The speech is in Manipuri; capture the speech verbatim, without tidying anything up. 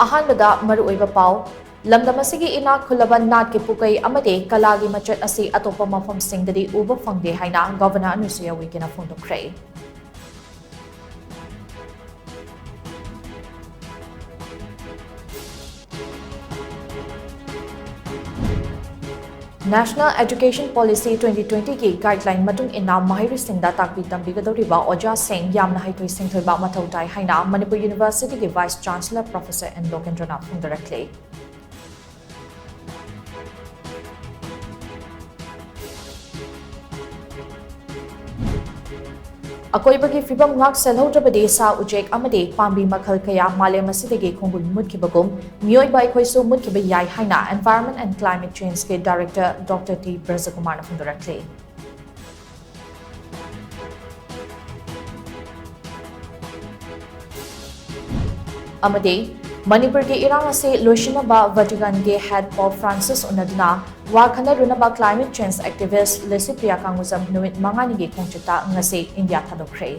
ꯑꯍꯥꯟꯕꯗ ꯃꯔꯨꯑꯣꯏꯕ ꯄꯥꯎ, ꯂꯝꯗꯝ ꯑꯁꯤꯒꯤ ꯏꯅꯥꯛ ꯈꯨꯜꯂꯕ ꯅꯥꯠꯀꯤ ꯄꯨꯀꯩ ꯑꯃꯗꯤ ꯀꯂꯥꯒꯤ ꯃꯆꯠ ꯑꯁꯤ ꯑꯇꯣꯞꯄ ꯃꯐꯝꯁꯤꯡꯗꯗꯤ ꯎꯕ ꯐꯪꯗꯦ ꯍꯥꯏꯅ governor ꯑꯅꯨꯁꯨꯏꯌꯥ ꯎꯏꯀꯦꯅ ꯐꯣꯡꯗꯣꯛꯈ꯭ꯔꯦ꯫ National Education Policy twenty twenty ꯒꯤ guideline ꯃꯇꯨꯡ ꯏꯟꯅ ꯃꯍꯩꯔꯣꯏꯁꯤꯡꯗ ꯇꯥꯛꯄꯤ ꯇꯝꯕꯤꯒꯗꯧꯔꯤꯕ ꯑꯣꯖꯥꯁꯤꯡ ꯌꯥꯝꯅ ꯍꯩꯊꯣꯏ ꯁꯤꯡꯊꯣꯏꯕ ꯃꯊꯧ ꯇꯥꯏ ꯍꯥꯏꯅ ꯃꯅꯤꯄꯨꯔ University ꯒꯤ Vice Chancellor Professor N ꯂꯣꯀꯦꯟꯗ꯭ꯔꯅ ꯐꯣꯡꯗꯣꯔꯛꯂꯤ꯫ ꯑꯀꯣꯏꯕꯒꯤ ꯐꯤꯕꯝ ꯉꯥꯛ ꯁꯦꯜꯍꯧꯗ꯭ꯔꯕꯗꯤ ꯁꯥ ꯎꯆꯦꯛ ꯑꯃꯗꯤ ꯄꯥꯝꯕꯤ ꯃꯈꯜ ꯀꯌꯥ ꯃꯥꯂꯦꯝ ꯑꯁꯤꯗꯒꯤ ꯈꯣꯡꯒꯨꯜ ꯃꯨꯠꯈꯤꯕꯒꯨꯝ ꯃꯤꯑꯣꯏꯕ ꯑꯩꯈꯣꯏꯁꯨ ꯃꯨꯠꯈꯤꯕ ꯌꯥꯏ ꯍꯥꯏꯅ Environment and Climate Change ꯀꯤ Director Doctor ꯇꯤ ꯕ꯭ꯔꯖꯀꯨꯃꯥꯔꯅ ꯐꯣꯡꯗꯣꯔꯛꯂꯤ꯫ ꯑꯃꯗꯤ ꯃꯅꯤꯄꯨꯔꯒꯤ ꯏꯔꯥꯡ ꯑꯁꯤ ꯂꯣꯏꯁꯤꯟꯅꯕ Vatican ꯒꯤ Head Pope Francis ꯎꯅꯗꯨꯅ ꯋꯥ ꯈꯟꯅꯔꯨꯅꯕ climate change activist ꯂꯤꯁꯤꯄ꯭ꯔꯤꯌꯥ ꯀꯥꯡꯒꯨꯖꯝ ꯅꯨꯃꯤꯠ ꯃꯉꯥꯅꯤꯒꯤ ꯈꯣꯡꯆꯠꯇ ꯉꯁꯤ ꯏꯟꯗꯤꯌꯥ ꯊꯥꯗꯣꯛꯈ꯭ꯔꯦ꯫